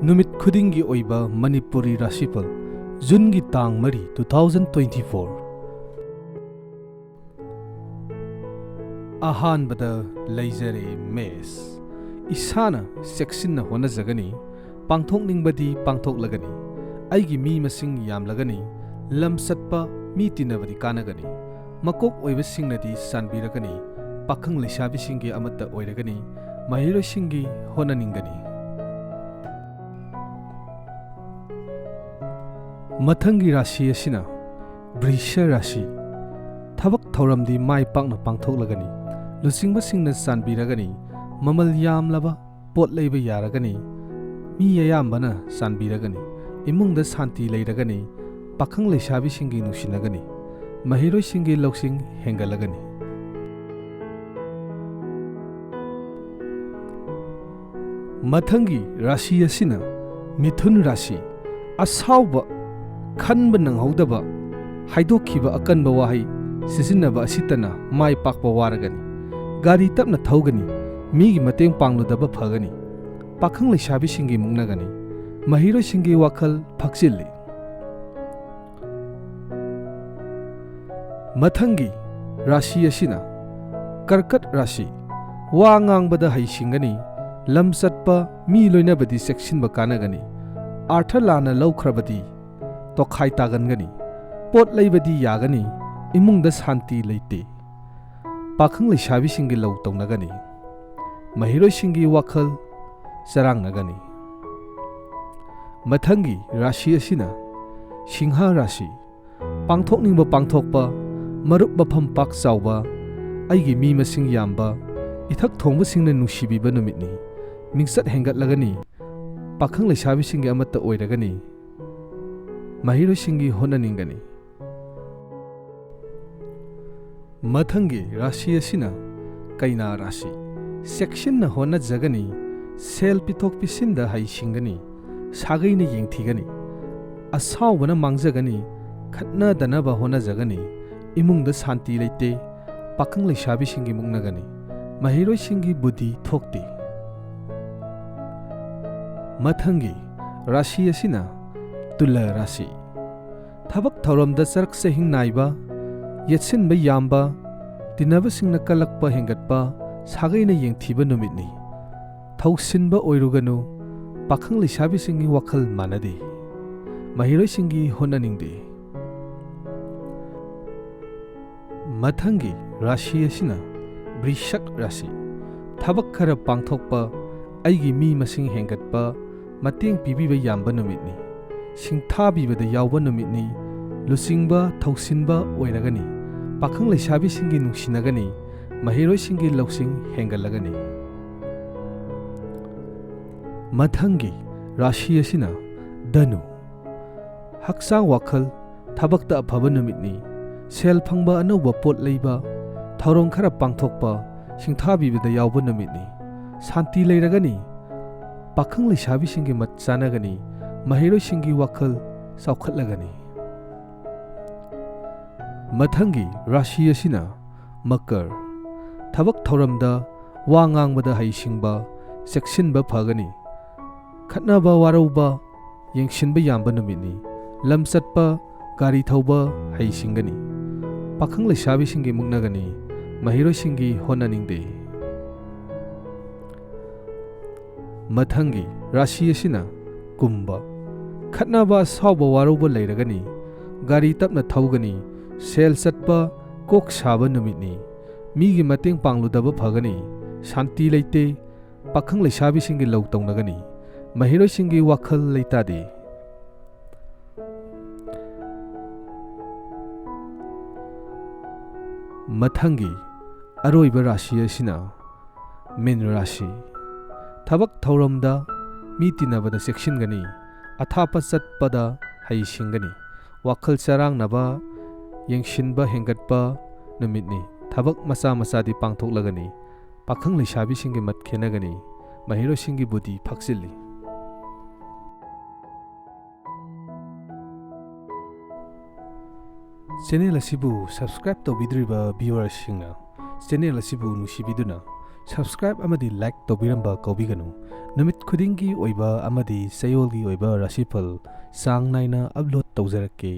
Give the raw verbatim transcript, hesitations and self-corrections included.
ꯅꯨꯃꯤꯠ ꯈꯨꯗꯤꯡꯒꯤ ꯑꯣꯏꯕ ꯃꯅꯤꯄꯨꯔꯤ ꯔꯥꯁꯤꯐꯜ, ꯖꯨꯟꯒꯤ ꯇꯥꯡ ꯃꯔꯤ, two thousand twenty-four꯫ ꯑꯍꯥꯟꯕꯗ ꯂꯩꯖꯔꯦ ꯃꯦꯁ꯫ ꯏꯁꯥꯅ ꯆꯦꯛꯁꯤꯟꯅ ꯍꯣꯠꯅꯖꯒꯅꯤ, ꯄꯥꯡꯊꯣꯛꯅꯤꯡꯕꯗꯤ ꯄꯥꯡꯊꯣꯛꯂꯒꯅꯤ꯫ ꯑꯩꯒꯤ ꯃꯤ ꯃꯁꯤꯡ ꯌꯥꯝꯂꯒꯅꯤ, ꯂꯝ ꯆꯠꯄ, ꯃꯤ ꯇꯤꯟꯅꯕꯗꯤ ꯀꯥꯟꯅꯒꯅꯤ꯫ ꯃꯀꯣꯛ ꯑꯣꯏꯕꯁꯤꯡꯅꯗꯤ ꯆꯥꯟꯕꯤꯔꯒꯅꯤ, ꯄꯥꯈꯪ ꯂꯩꯁꯥꯕꯤꯁꯤꯡꯒꯤ ꯑꯃꯠꯇ ꯑꯣꯏꯔꯒꯅꯤ, ꯃꯍꯩꯔꯣꯏꯁꯤꯡꯒꯤ ꯍꯣꯠꯅꯅꯤꯡꯒꯅꯤ꯫ ꯃꯊꯪꯒꯤ ꯔꯥꯁꯤ ꯑꯁꯤꯅ ꯕ꯭ꯔꯤꯁ ꯔꯥꯁꯤ꯫ ꯊꯕꯛ ꯊꯧꯔꯝꯗꯤ ꯃꯥꯏ ꯄꯥꯛꯅ ꯄꯥꯡꯊꯣꯛꯂꯒꯅꯤ꯫ ꯂꯨꯆꯤꯡꯕꯁꯤꯡꯅ ꯆꯥꯟꯕꯤꯔꯒꯅꯤ꯫ ꯃꯃꯜ ꯌꯥꯝꯂꯕ ꯄꯣꯠ ꯂꯩꯕ ꯌꯥꯔꯒꯅꯤ꯫ ꯃꯤ ꯑꯌꯥꯝꯕꯅ ꯆꯥꯟꯕꯤꯔꯒꯅꯤ꯫ ꯏꯃꯨꯡꯗ ꯁꯥꯟꯇꯤ ꯂꯩꯔꯒꯅꯤ꯫ ꯄꯥꯈꯪ ꯂꯩꯁꯥꯕꯤꯁꯤꯡꯒꯤ ꯅꯨꯡꯁꯤꯅꯒꯅꯤ꯫ ꯃꯍꯩꯔꯣꯏꯁꯤꯡꯒꯤ ꯂꯧꯁꯤꯡ ꯍꯦꯟꯒꯠꯂꯒꯅꯤ꯫ ꯃꯊꯪꯒꯤ ꯔꯥꯁꯤ ꯑꯁꯤꯅ ꯃꯤꯊꯨꯟ ꯔꯥꯁꯤ꯫ ꯑꯁꯥꯎꯕ, ꯈꯟꯕ ꯅꯪꯍꯧꯗꯕ, ꯍꯥꯏꯗꯣꯛꯈꯤꯕ ꯑꯀꯟꯕ ꯋꯥꯍꯩ ꯁꯤꯖꯤꯟꯅꯕ ꯑꯁꯤꯇꯅ ꯃꯥꯏ ꯄꯥꯛꯄ ꯋꯥꯔꯒꯅꯤ꯫ ꯒꯥꯔꯤ ꯇꯞꯅ ꯊꯧꯒꯅꯤ꯫ ꯃꯤꯒꯤ ꯃꯇꯦꯡ ꯄꯥꯡꯂꯨꯗꯕ ꯐꯒꯅꯤ꯫ ꯄꯥꯈꯪ ꯂꯩꯁꯥꯕꯤꯁꯤꯡꯒꯤ ꯃꯨꯛꯅꯒꯅꯤ꯫ ꯃꯍꯩꯔꯣꯏꯁꯤꯡꯒꯤ ꯋꯥꯈꯜ ꯐꯛꯆꯤꯜꯂꯤ꯫ ꯃꯊꯪꯒꯤ ꯔꯥꯁꯤ ꯑꯁꯤꯅ ꯀꯔꯀꯠ ꯔꯥꯁꯤ꯫ ꯋꯥ ꯉꯥꯡꯕꯗ ꯍꯩꯁꯤꯡꯒꯅꯤ꯫ ꯂꯝ ꯆꯠꯄ, ꯃꯤ ꯂꯣꯏꯅꯕꯗꯤ ꯆꯦꯛꯁꯤꯟꯕ ꯀꯥꯟꯅꯒꯅꯤ꯫ ꯑꯥꯔꯊ ꯂꯥꯟꯅ ꯂꯧꯈ꯭ꯔꯕꯗꯤ ꯇꯣꯈꯥꯏ ꯇꯥꯒꯟꯒꯅꯤ꯫ ꯄꯣꯠ ꯂꯩꯕꯗꯤ ꯌꯥꯒꯅꯤ꯫ ꯏꯃꯨꯡꯗ ꯁꯥꯟꯇꯤ ꯂꯩꯇꯦ꯫ ꯄꯥꯈꯪ ꯂꯩꯁꯥꯕꯤꯁꯤꯡꯒꯤ ꯂꯧ ꯇꯧꯅꯒꯅꯤ꯫ ꯃꯍꯩꯔꯣꯏꯁꯤꯡꯒꯤ ꯋꯥꯈꯜ ꯆꯔꯥꯡꯅꯒꯅꯤ꯫ ꯃꯊꯪꯒꯤ ꯔꯥꯁꯤ ꯑꯁꯤꯅ ꯁꯤꯡꯍ ꯔꯥꯁꯤ꯫ ꯄꯥꯡꯊꯣꯛꯅꯤꯡꯕ ꯄꯥꯡꯊꯣꯛꯄ, ꯃꯔꯨꯞ ꯃꯐꯝ ꯄꯥꯛ ꯆꯥꯎꯕ, ꯑꯩꯒꯤ ꯃꯤ ꯃꯁꯤꯡ ꯌꯥꯝꯕ, ꯏꯊꯛ ꯊꯣꯡꯕꯁꯤꯡꯅ ꯅꯨꯡꯁꯤꯕꯤꯕ ꯅꯨꯃꯤꯠꯅꯤ꯫ ꯃꯤꯡꯆꯠ ꯍꯦꯟꯒꯠꯂꯒꯅꯤ꯫ ꯄꯥꯈꯪ ꯂꯩꯁꯥꯕꯤꯁꯤꯡꯒꯤ ꯑꯃꯠꯇ ꯑꯣꯏꯔꯒꯅꯤ꯫ ꯃꯍꯩꯔꯣꯏꯁꯤꯡꯒꯤ ꯍꯣꯠꯅꯅꯤꯡꯒꯅꯤ꯫ ꯃꯊꯪꯒꯤ ꯔꯥꯁꯤ ꯑꯁꯤꯅ ꯀꯩꯅꯥ ꯔꯥꯁꯤ꯫ ꯆꯦꯛꯁꯤꯟꯅ ꯍꯣꯠꯅꯖꯒꯅꯤ, ꯁꯦꯜ ꯄꯤꯊꯣꯛ ꯄꯤꯁꯤꯟꯗ ꯍꯩꯁꯤꯡꯒꯅꯤ, ꯁꯥꯒꯩꯅ ꯌꯦꯡꯊꯤꯒꯅꯤ, ꯑꯁꯥꯎꯕꯅ ꯃꯥꯡꯖꯒꯅꯤ, ꯈꯠꯅꯗꯅꯕ ꯍꯣꯠꯅꯖꯒꯅꯤ, ꯏꯃꯨꯡꯗ ꯁꯥꯟꯇꯤ ꯂꯩꯇꯦ, ꯄꯥꯈꯪ ꯂꯩꯁꯥꯕꯤꯁꯤꯡꯒꯤ ꯃꯨꯛꯅꯒꯅꯤ, ꯃꯍꯩꯔꯣꯏꯁꯤꯡꯒꯤ ꯕꯨꯙꯤ ꯊꯣꯛꯇꯦ꯫ ꯃꯊꯪꯒꯤ ꯔꯥꯁꯤ ꯑꯁꯤꯅ ꯇꯨꯂꯥ ꯔꯥꯁꯤ꯫ ꯊꯕꯛ ꯊꯧꯔꯝꯗ ꯆꯔꯛ ꯆꯍꯤꯡ ꯅꯥꯏꯕ, ꯌꯦꯠꯁꯤꯟꯕ ꯌꯥꯝꯕ, ꯇꯤꯟꯅꯕꯁꯤꯡꯅ ꯀꯜꯂꯛꯄ ꯍꯦꯟꯒꯠꯄ, ꯁꯥꯒꯩꯅ ꯌꯦꯡꯊꯤꯕ ꯅꯨꯃꯤꯠꯅꯤ꯫ ꯊꯧꯁꯤꯟꯕ ꯑꯣꯏꯔꯨꯒꯅꯨ, ꯄꯥꯈꯪ ꯂꯩꯁꯥꯕꯤꯁꯤꯡꯒꯤ ꯋꯥꯈꯜ ꯃꯥꯟꯅꯗꯦ꯫ ꯃꯍꯩꯔꯣꯏꯁꯤꯡꯒꯤ ꯍꯣꯠꯅꯅꯤꯡꯗꯦ꯫ ꯃꯊꯪꯒꯤ ꯔꯥꯁꯤ ꯑꯁꯤꯅ ꯕ꯭ꯔꯤꯁꯛ ꯔꯥꯁꯤ꯫ ꯊꯕꯛ ꯈꯔ ꯄꯥꯡꯊꯣꯛꯄ, ꯑꯩꯒꯤ ꯃꯤ ꯃꯁꯤꯡ ꯍꯦꯟꯒꯠꯄ, ꯃꯇꯦꯡ ꯄꯤꯕꯤꯕ ꯌꯥꯝꯕ ꯅꯨꯃꯤꯠꯅꯤ꯫ ꯁꯤꯡꯊꯥꯕꯤꯕꯗ ꯌꯥꯎꯕ ꯅꯨꯃꯤꯠꯅꯤ꯫ ꯂꯨꯆꯤꯡꯕ, ꯊꯧꯁꯤꯟꯕ ꯑꯣꯏꯔꯒꯅꯤ꯫ ꯄꯥꯈꯪ ꯂꯩꯁꯥꯕꯤꯁꯤꯡꯒꯤ ꯅꯨꯡꯁꯤꯅꯒꯅꯤ꯫ ꯃꯍꯩꯔꯣꯏꯁꯤꯡꯒꯤ ꯂꯧꯁꯤꯡ ꯍꯦꯟꯒꯠꯂꯒꯅꯤ꯫ ꯃꯊꯪꯒꯤ ꯔꯥꯁꯤ ꯑꯁꯤꯅ ꯙꯅꯨ꯫ ꯍꯛꯆꯥꯡ ꯋꯥꯈꯜ ꯊꯕꯛꯇ ꯑꯐꯕ ꯅꯨꯃꯤꯠꯅꯤ꯫ ꯁꯦꯜ ꯐꯪꯕ, ꯑꯅꯧꯕ ꯄꯣꯠ ꯂꯩꯕ, ꯊꯧꯔꯝ ꯈꯔ ꯄꯥꯡꯊꯣꯛꯄ, ꯁꯤꯡꯊꯥꯕꯤꯕꯗ ꯌꯥꯎꯕ ꯅꯨꯃꯤꯠꯅꯤ꯫ ꯁꯥꯟꯇꯤ ꯂꯩꯔꯒꯅꯤ꯫ ꯄꯥꯈꯪ ꯂꯩꯁꯥꯕꯤꯁꯤꯡꯒꯤ ꯃꯠ ꯆꯥꯅꯒꯅꯤ꯫ ꯃꯍꯩꯔꯣꯏꯁꯤꯡꯒꯤ ꯋꯥꯈꯜ ꯆꯥꯎꯈꯠꯂꯒꯅꯤ꯫ ꯃꯊꯪꯒꯤ ꯔꯥꯁꯤ ꯑꯁꯤꯅ ꯃꯀꯔ꯫ ꯊꯕꯛ ꯊꯧꯔꯝꯗ ꯋꯥ ꯉꯥꯡꯕꯗ ꯍꯩꯁꯤꯡꯕ, ꯆꯦꯛꯁꯤꯟꯕ ꯐꯒꯅꯤ꯫ ꯈꯠꯅꯕ ꯋꯥꯔꯧꯕ, ꯌꯦꯡꯁꯤꯟꯕ ꯌꯥꯝꯕ ꯅꯨꯃꯤꯠꯅꯤ꯫ ꯂꯝ ꯆꯠꯄ, ꯒꯥꯔꯤ ꯊꯧꯕ ꯍꯩꯁꯤꯡꯒꯅꯤ꯫ ꯄꯥꯈꯪ ꯂꯩꯁꯥꯕꯤꯁꯤꯡꯒꯤ ꯃꯨꯛꯅꯒꯅꯤ꯫ ꯃꯍꯩꯔꯣꯏꯁꯤꯡꯒꯤ ꯍꯣꯠꯅꯅꯤꯡꯗꯦ꯫ ꯃꯊꯪꯒꯤ ꯔꯥꯁꯤ ꯑꯁꯤꯅ ꯀꯨꯝꯚ꯫ ꯈꯠꯅꯕ, ꯑꯁꯥꯎꯕ, ꯋꯥꯔꯧꯕ ꯂꯩꯔꯒꯅꯤ꯫ ꯒꯥꯔꯤ ꯇꯞꯅ ꯊꯧꯒꯅꯤ꯫ ꯁꯦꯜ ꯆꯠꯄ, ꯀꯣꯛ ꯁꯥꯕ ꯅꯨꯃꯤꯠꯅꯤ꯫ ꯃꯤꯒꯤ ꯃꯇꯦꯡ ꯄꯥꯡꯂꯨꯗꯕ ꯐꯒꯅꯤ꯫ ꯁꯥꯟꯇꯤ ꯂꯩꯇꯦ꯫ ꯄꯥꯈꯪ ꯂꯩꯁꯥꯕꯤꯁꯤꯡꯒꯤ ꯂꯧ ꯇꯧꯅꯒꯅꯤ꯫ ꯃꯍꯩꯔꯣꯏꯁꯤꯡꯒꯤ ꯋꯥꯈꯜ ꯂꯩꯇꯥꯗꯦ꯫ ꯃꯊꯪꯒꯤ ꯑꯔꯣꯏꯕ ꯔꯥꯁꯤ ꯑꯁꯤꯅ ꯃꯤꯟ ꯔꯥꯁꯤ꯫ ꯊꯕꯛ ꯊꯧꯔꯝꯗ ꯃꯤ ꯇꯤꯟꯅꯕꯗ ꯆꯦꯛꯁꯤꯟꯒꯅꯤ꯫ ꯑꯊꯥꯞꯄ ꯆꯠꯄꯗ ꯍꯩꯁꯤꯡꯒꯅꯤ꯫ ꯋꯥꯈꯜ ꯆꯔꯥꯡꯅꯕ, ꯌꯦꯡꯁꯤꯟꯕ ꯍꯦꯟꯒꯠꯄ ꯅꯨꯃꯤꯠꯅꯤ꯫ ꯊꯕꯛ ꯃꯆꯥ ꯃꯆꯥꯗꯤ ꯄꯥꯡꯊꯣꯛꯂꯒꯅꯤ꯫ ꯄꯥꯈꯪ ꯂꯩꯁꯥꯕꯤꯁꯤꯡꯒꯤ ꯃꯠ ꯈꯦꯟꯅꯒꯅꯤ꯫ ꯃꯍꯩꯔꯣꯏꯁꯤꯡꯒꯤ ꯕꯨꯙꯤ ꯐꯥꯛꯆꯤꯜꯂꯤ꯫ ꯆꯦꯅꯦꯜ ꯑꯁꯤꯕꯨ subscribe ꯇꯧꯕꯤꯗ꯭ꯔꯤꯕ viewerꯁꯤꯡꯅ ꯆꯦꯅꯦꯜ ꯑꯁꯤꯕꯨ ꯅꯨꯡꯁꯤꯕꯤꯗꯨꯅ Subscribe ꯑꯃꯗꯤ like ꯇꯧꯕꯤꯔꯝꯕ ꯀꯥꯎꯕꯤꯒꯅꯨ꯫ ꯅꯨꯃꯤꯠ ꯈꯨꯗꯤꯡꯒꯤ ꯑꯣꯏꯕ ꯑꯃꯗꯤ ꯆꯌꯣꯜꯒꯤ ꯑꯣꯏꯕ ꯔꯥꯁꯤꯐꯜ ꯆꯥꯡ ꯅꯥꯏꯅ upload ꯇꯧꯖꯔꯛꯀꯦ꯫